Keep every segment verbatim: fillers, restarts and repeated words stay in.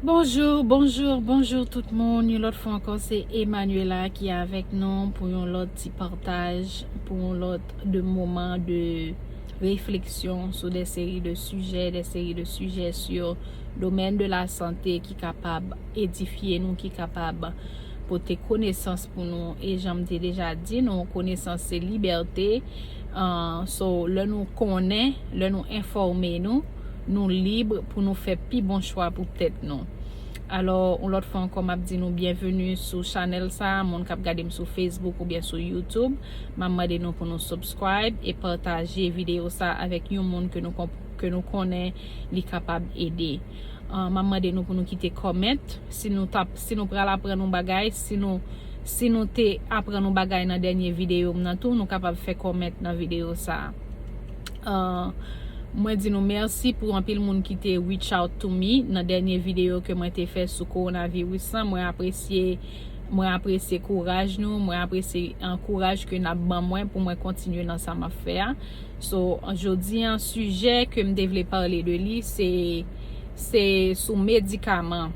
Bonjou, bonjou, bonjou tout moun. Yon lòt fwa ankò, se Emmanuela ki avèk nou pou yon lòt ti pataj, pou yon lòt de moman de refleksyon sou de seri de sijè, de seri de sijè sou domèn de la sante ki kapab edifye nou, ki kapab pote konesans pou nou. E jan m te deja di nou, konesans se libète. Uh, so, lè nou konnen, lè nou enfòme nou, nou lib pou nou fè pi bon chwa pou tèt nou. Alò, yon lòt fwa ankò, m ap di nou byenveni sou chanèl sa, moun k ap gade m sou Facebook oubyen sou YouTube. M ap mande nou pou nou subscribe e pataje videyo sa avèk yon moun ke nou konp-, ke nou konnen li kapab ede. Uh, m ap mande nou pou nou kite comment. Si nou tap, si nou pral aprann yon bagay, si nou, si nou te aprann yon bagay nan dènye videyo m nan tou, nou kapab fè comment nan videyo sa. Uh, mwen di nou mèsi pou anpil moun ki te reach out to me nan dènye videyo ke mwen te fè sou kowonaviris lan. Mwen apresye, mwen apresye kouraj nou, mwen apresye, uh, kouraj ke n ap ban mwen pou mwen kontinye nan sa m ap fè a. So, jodi an, sijè ke m te vle pale de li, se, se sou medikaman.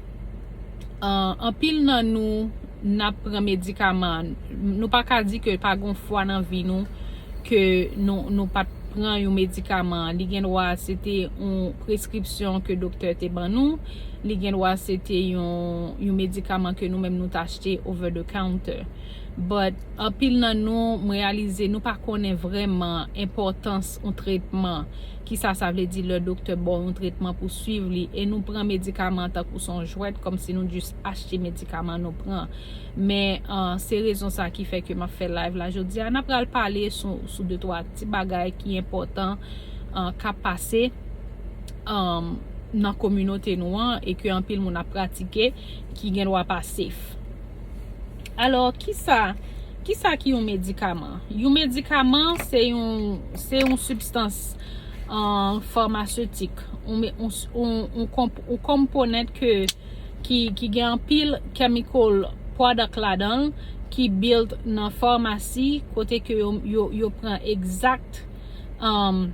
Uh, anpil nan nou, n ap pran medikaman. Nou pa ka di ke pa gon fwa nan vi nou ke nou, nou pa t pran yon medikaman. Li gen dwa se te yon preskripsyon ke doktè te ban nou. Li gen dwa se te yon, yon medikaman ke nou menm nou t achte over the counter. But anpil nan nou, m reyalize nou pa konnen vrèman enpòtans yon tretman. Kisa sa vle di lè doktè ba w yon tretman pou swiv li e nou pran medikaman tankou se yon jwèt, kòmsi nou jis achte medikaman nou pran. Men, uh, se rezon sa ki fè ke m ap fè live la jodi a. N ap pral pale sou, sou de twa ti bagay ki enpòtan, uh, k ap pase, um, nan kominote nou an e ke anpil moun ap pratike ki gen dwa pa safe. Alò, kisa, kisa ki yon medikaman? Yon medikaman se yon, se yon sibstans, uh, famasetik, yon, yon, yon, yon konp-, yon konponant ke ki, ki gen anpil chemical product ladan l, ki build nan famasi, kote ke yo, yo, yo pran exact, um,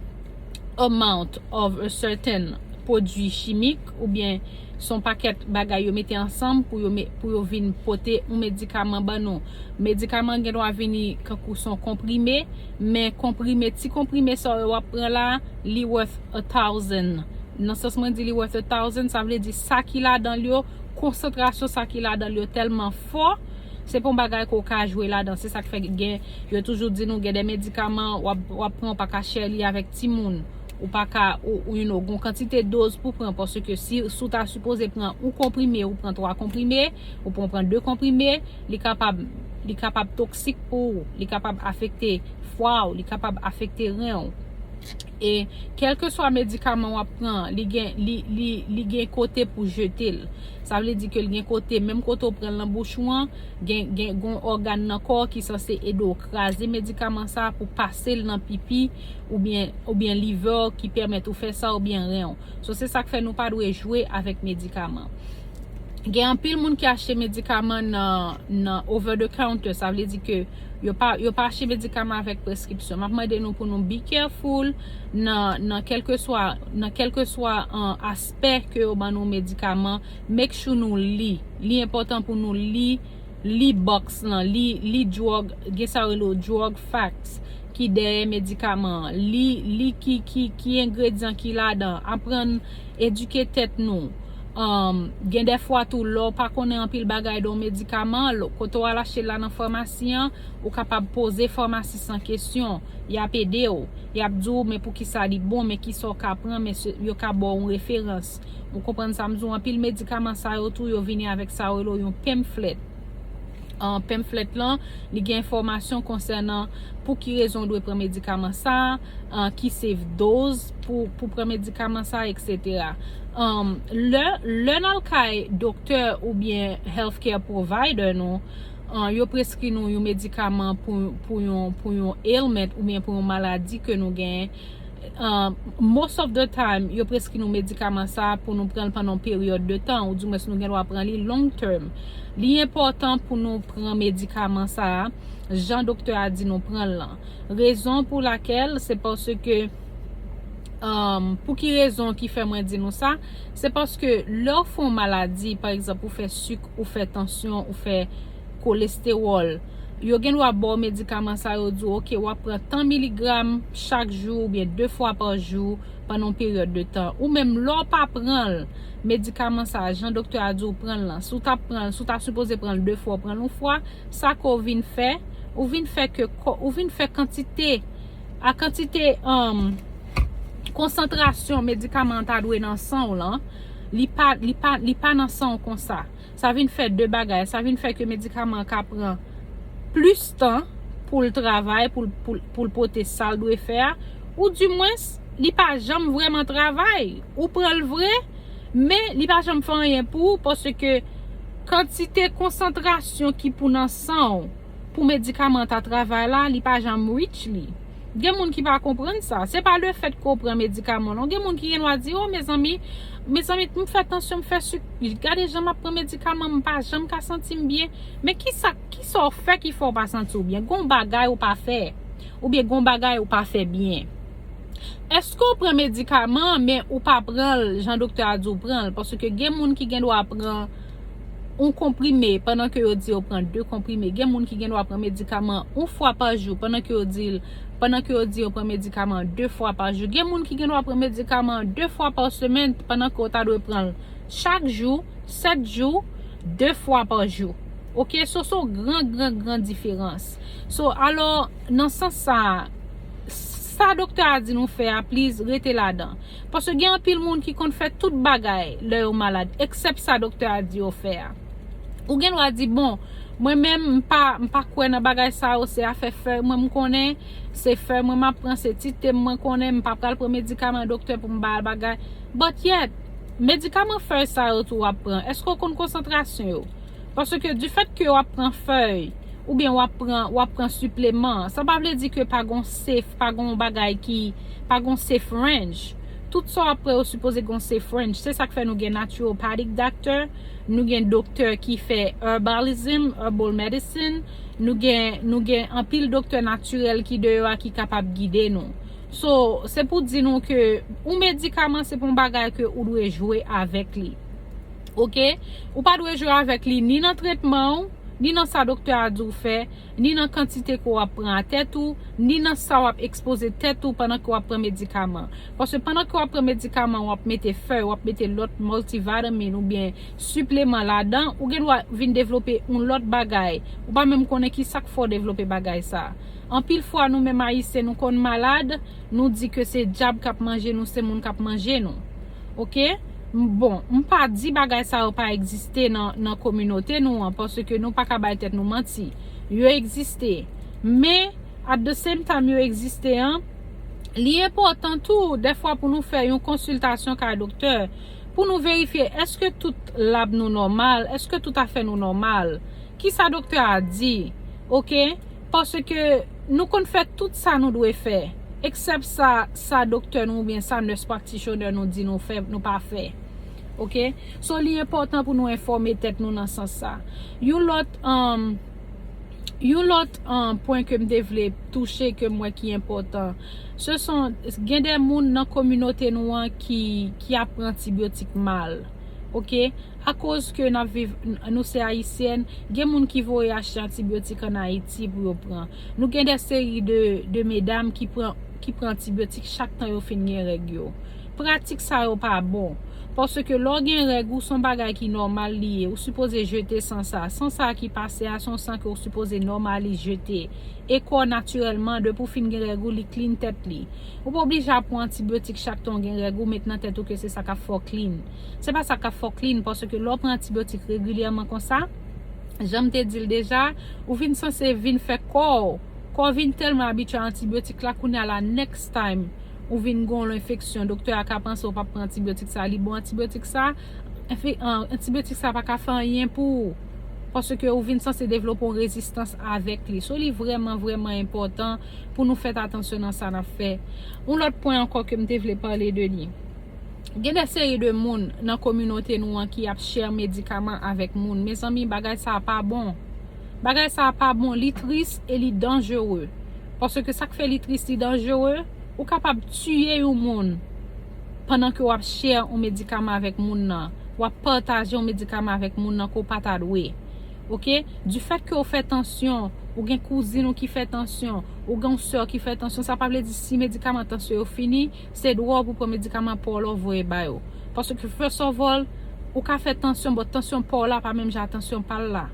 amount of a certain pwodui chimik, oubyen se yon pakèt bagay yo mete ansanm pou yo me-, pou yo vin pote yon medikaman ban nou. Medikaman gen dwa vini kankou se yon konprime, men konprime, ti konprime sa yo w ap pran la, li worth a thousand. Nan sans mwen di li worth a thousand, sa vle di sa ki ladan l yo, konsantrasyon sa ki ladan l yo tèlman fò, se pa yon bagay ke w ka jwe ladan. Se sa k fè gen, yo toujou di nou gen de medikaman, w ap, w ap pran, w pa ka share li avèk timoun. Ou pa ka, ou, ou, you know, gon kantite doz pou pran, paske si, si w ta sipoze pran yon konprime, ou pran twa konprime, ou pran, pran de konprime, li kapab, li kapab toksik pou ou, li kapab afekte fwa w, li kapab afekte ren w. E kèlkeswa medikaman w ap pran, li gen, li, li, li gen kote pou jete l. Sa vle di ke l gen kote, menm kote w pran l nan bouch ou an, gen, gen, gon ògàn nan kò w ki sanse ede w kraze medikaman sa a pou pase l nan pipi oubyen, oubyen liver w ki pèmèt ou fè sa oubyen ren w. So, se sa k fè nou pa dwe jwe avèk medikaman. Gen anpil moun ki achte medikaman nan, nan over the counter, sa vle di ke yo pa, yo pa achte medikaman avèk preskripsyon. M ap mande nou pou nou be careful nan, nan kèlkeswa, nan kèlkeswa, uh, aspè ke yo ban nou medikaman. Make sure nou li. Li enpòtan pou nou li, li box lan, li, li drug, gen sa yo rele drug facts ki dèyè medikaman an. Li, li ki, ki, ki engredyan ki ladan. Aprann edike tèt nou. Um, gen de fwa tou, lè w pa konnen anpil bagay de yon medikaman, lè, kote w al achte l la nan famasi an, ou kapab poze famasi san kesyon. Y ap ede w. Y ap di w, men poukisa li bon, men kisa w ka pran, men se, yo ka ba w yon referans. Ou konprann sa m di w, anpil medikaman sa yo tou, yo vini avèk sa yo rele yon pamphlet. Uh, pamphlet lan, li gen enfòmasyon konsènan pou ki rezon w dwe pran medikaman sa, uh, ki safe dose pou, pou pran medikaman sa, et cetera. Um, lè, lè n al kay doktè oubyen healthcare provider nou, uh, yo preskri nou yon medikaman pou, pou yon, pou yon ailment oubyen pou yon maladi ke nou genyen. Uh, most of the time, yo preskri nou medikaman sa pou nou pran l pandan yon peryòd de tan, oudimwens nou gen dwa pran li long term. Li enpòtan pou nou pran medikaman sa a, jan doktè a di nou pran l lan. Rezon pou lakèl, se paske, Um, pou ki rezon ki fè mwen di nou sa? Se paske lè w fè yon maladi, pa egzanp, ou fè sik, ou fè tansyon, ou fè kolestewòl, yo gen dwa ba w medikaman sa, yo di w, oke, w ap pran tan miligram chak jou oubyen de fwa pa jou pandan yon peryòd de tan. Ou menm, lè w pa pran l, medikaman sa, jan doktè a di w pran l lan, si w t ap pran l, si w ta sipoze pran l de fwa, w pran l yon fwa, sa ke w vin fè, ou vin fè ke kò, ou vin fè kantite, a kantite, um, konsantrasyon medikaman an ta dwe nan san w lan, li pa, li pa, li pa nan san w konsa. Sa vin fè de bagay. Sa vin fè ke medikaman an ka pran plis tan pou l travay, pou l, pou l, pou l pote sa l dwe fè a. Ou dimwens, li pa janm vrèman travay. Ou pran l vre, men li pa janm fè anyen pou ou, paske kantite konsantrasyon ki pou nan san w pou medikaman an ta travay la, li pa janm reach li. Gen moun ki pa konprann sa. Se pa lefèt ke w pran medikaman, non. Gen moun ki gen dwa di, o, mezanmi, mezanmi, m fè tansyon, m fè sik, gade jan m ap pran medikaman, m pa janm ka santi m byen. Men kisa, kisa w fè ki fè w pa santi w byen? Gon bagay ou pa fè. Oubyen gon bagay ou pa fè byen. Èske w pran medikaman, men ou pa pran l jan doktè a di w pran l? Paske gen moun ki gen dwa pran yon konprime pandan ke yo di yo pran de konprime. Gen moun ki gen dwa pran medikaman yon fwa pa jou pandan ke yo di l, pandan ke yo di yo pran medikaman de fwa pa jou. Gen moun ki gen dwa pran medikaman de fwa pa semèn pandan ke w ta dwe pran l chak jou, sèt jou, de fwa pa jou. Oke, so, se yon gran, gran, gran diferans. So, alò, nan sans sa, sa doktè a di nou fè a, please, rete ladan. Paske gen anpil moun ki konn fè tout bagay lè yo malad, eksèp sa doktè a di yo fè a. Ou gen dwa di, bon, mwen menm, m pa, m pa kwè nan bagay sa yo, se afè fèy mwen m konnen, se fèy mwen m ap pran, se ti te m mwen konnen, m pa pral pran medikaman doktè pou m ba bagay. But yet, medikaman fèy sa yo tou w ap pran, èske w konn konsantrasyon yo? Paske difèt ke w ap pran fèy, oubyen w ap pran, w ap pran sipleman, sa pa vle di ke pa gon safe, pa gon bagay ki, pa gon safe range. Tout sa w ap pran yo sipoze gon safe range. Se sa k fè nou gen naturopathic doctor, nou gen doktè ki fè herbalism, herbal medicine, nou gen, nou gen anpil doktè natirèl ki deyò a ki kapab gide nou. So, se pou di nou ke yon medikaman se pa yon bagay ke ou dwe jwe avèk li. Oke? Ou pa dwe jwe avèk li ni nan tretman w, ni nan sa doktè a di w fè, ni nan kantite ke w ap pran a tèt ou, ni nan sa w ap ekspoze tèt ou pandan ke w ap pran medikaman. Paske pandan ke w ap pran medikaman, w ap mete fèy, w ap mete lòt multivitamin oubyen sipleman ladan, ou gen dwa vin devlope yon lòt bagay. Ou pa menm konnen ki sa k fè w devlope bagay sa. Anpil fwa, nou menm Ayisyen, nou konn malad, nou di ke se dyab k ap manje nou, se moun k ap manje nou. Oke? M-, bon, m pa di bagay sa yo pa egziste nan, nan kominote nou an, paske nou pa ka bay tèt nou manti. Yo egziste. Men, at the same time yo egziste an, li enpòtan tou, dèfwa, pou nou fè yon konsiltasyon kay doktè, pou nou verifye èske tout lab nou nòmal, èske tout afè nou nòmal. Kisa doktè a di? Oke? Paske nou konn fè tout sa nou dwe fè, eksèp sa, sa doktè nou oubyen sa nurse practitioner nou di nou fè, nou pa fè. Oke? So, li enpòtan pou nou enfòme tèt nou nan sans sa. Yon lòt, um, yon lòt, um, pwen ke m te vle touche, ke m wè ki enpòtan. Se son, gen de moun nan kominote nou an ki, ki ap pran antibyotik mal. Oke? Akoz ke n ap viv, n-, nou se Ayisyèn, gen moun ki voye achte antibyotik ann Ayiti pou yo pran. Nou gen de seri de, de medam ki pran, ki pran antibyotik chak tan yo fin gen règ yo. Pratik sa yo pa bon. Paske lè w gen règ ou, se yon bagay ki nòmal li ye. Ou sipoze jete san sa. San sa ki pase a, se yon san ke ou sipoze nòmalize jete. E kò w natirèlman, depi w fin gen règ ou, li clean tèt li. Ou pa oblije ap pran antibyotik chak tan w gen règ ou, met nan tèt ou ke se sa k ap fè w clean. Se pa sa k ap fè w clean, paske lè w pran antibyotik regilyèman konsa, jan m te di l deja, ou vin sanse vin fè kò w, kò w vin tèlman abitye a antibyotik la, kounye a la, next time ou vin gen yon enfeksyon, doktè a ka panse w p ap pran antibyotik sa, li ba w antibyotik sa, enfe-, an, antibyotik sa pa ka fè anyen pou ou, paske ou vin sanse devlope yon rezistans avèk li. So, li vrèman, vrèman enpòtan pou nou fèt atansyon nan sa n ap fè. Yon lòt pwen ankò ke m te vle pale de li. Gen de seri de moun nan kominote nou an ki ap share medikaman avèk moun. Mezanmi, bagay sa a pa bon. Bagay sa a pa bon, li tris e li danjere. Paske sa k fè li tris, li danjere, ou kapab tiye yon moun pandan ke w ap share yon medikaman avèk moun nan, w ap pataje yon medikaman avèk moun nan ke w pa ta dwe. Oke? Du fait ke w fè tansyon, ou gen kouzin ou ki fè tansyon, ou gen yon sè ki fè tansyon, sa pa vle di si medikaman tansyon yo fini, se dwa w pou pran medikaman pa w la w voye ba yo. Paske first of all, ou ka fè tansyon, but tansyon pa w la pa menm jan a tansyon pa l la.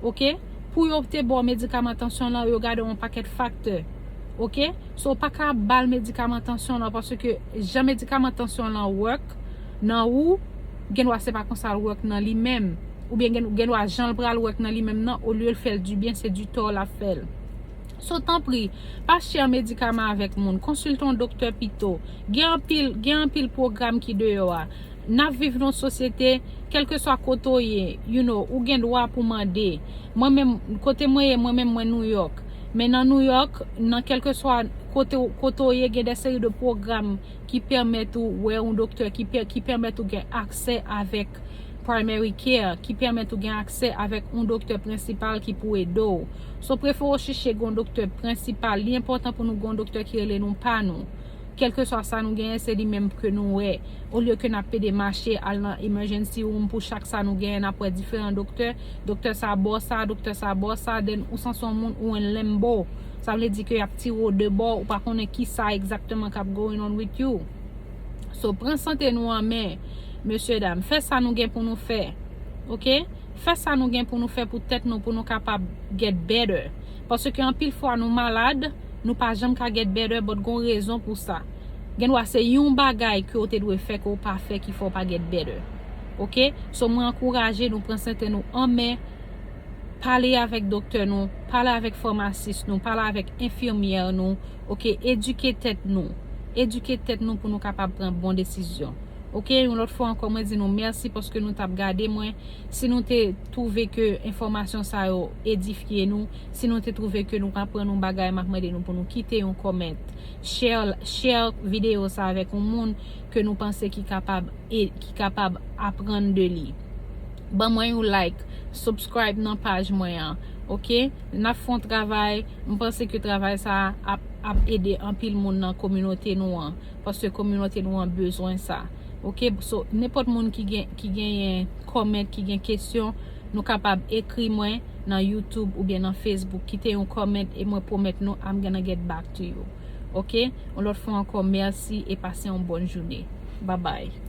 Oke? Pou yo te ba w medikaman tansyon lan, yo gade yon pakèt faktè. Oke? So, w pa ka ba l medikaman tansyon lan, paske jan medikaman tansyon lan work nan ou, gen dwa se pa konsa l work nan li menm. Oubyen gen, gen dwa jan l pral work nan li menm nan, olye l fè l du bien, se du tort l ap fè l. So, tanpri, pa share medikaman avèk moun. Konsilte yon doktè pito. Gen anpil, gen anpil pwogram ki deyò a. N ap viv nan yon sosyete, kèlkeswa kote w ye, you know, ou gen dwa pou mande. Mwen menm, kote mwen ye, mwen menm, mwen New York. Men nan New York, nan kèlkeswa kote, kote w ye, gen de seri de pwogram ki pèmèt ou wè yon doktè, ki pè-, ki pèmèt ou gen aksè avèk primary care, ki pèmèt ou gen aksè avèk yon doktè prensipal ki pou ede w. So, prefere w chèche gen yon doktè prensipal. Li enpòtan pou nou gen yon doktè ki rele nou pa nou. Kèlkeswa sa nou genyen, se li menm ke nou wè. Olye ke n ap pede mache al nan emergency room pou chak sa nou genyen, n ap wè diferan doktè. Doktè sa bò sa, doktè sa bò sa, then ou santi yon moun ou en limbo. Sa vle di ke y ap tire w de bò, ou pa konnen ki sa egzakteman k ap going on with you. So, pran sante nou an men, mesye dam. Fè sa nou gen pou nou fè. Oke? Fè sa nou gen pou nou fè pou tèt nou, pou nou kapab get better. Paske anpil fwa nou malad, nou pa janm ka get better, but gon rezon pou sa. Gen dwa se yon bagay ke w te dwe fè ke w pa fè ki fè w pa get better. Oke? So, mwen ankouraje nou pran sante nou an men, pale avèk doktè nou, pale avèk famasis nou, pale avèk enfimyè nou, oke? Edike tèt nou. Edike tèt nou pou nou kapab pran bon desizyon. Oke, yon lòt fwa ankò, mwen di nou mèsi paske nou t ap gade mwen. Si nou te twouve ke enfòmasyon sa yo edifye nou, si nou te twouve ke nou aprann yon bagay, m ap mande nou pou nou kite yon comment. Share, share videyo sa avèk yon moun ke nou panse ki kapab, e, ki kapab aprann de li. Ban mwen yon like, subscribe nan paj mwen an, oke? N ap fè yon travay, m panse ke travay sa a ap, ap ede anpil moun nan kominote nou an, paske kominote nou an bezwen sa. Oke, so, nenpòt moun ki gen, ki genyen comment, ki gen kesyon, nou kapab ekri mwen nan YouTube oubyen nan Facebook. Kite yon comment e mwen pwomèt nou, I'm gonna get back to you. Oke? Yon lòt fwa ankò, mèsi e pase yon bòn jounen. Bye bye.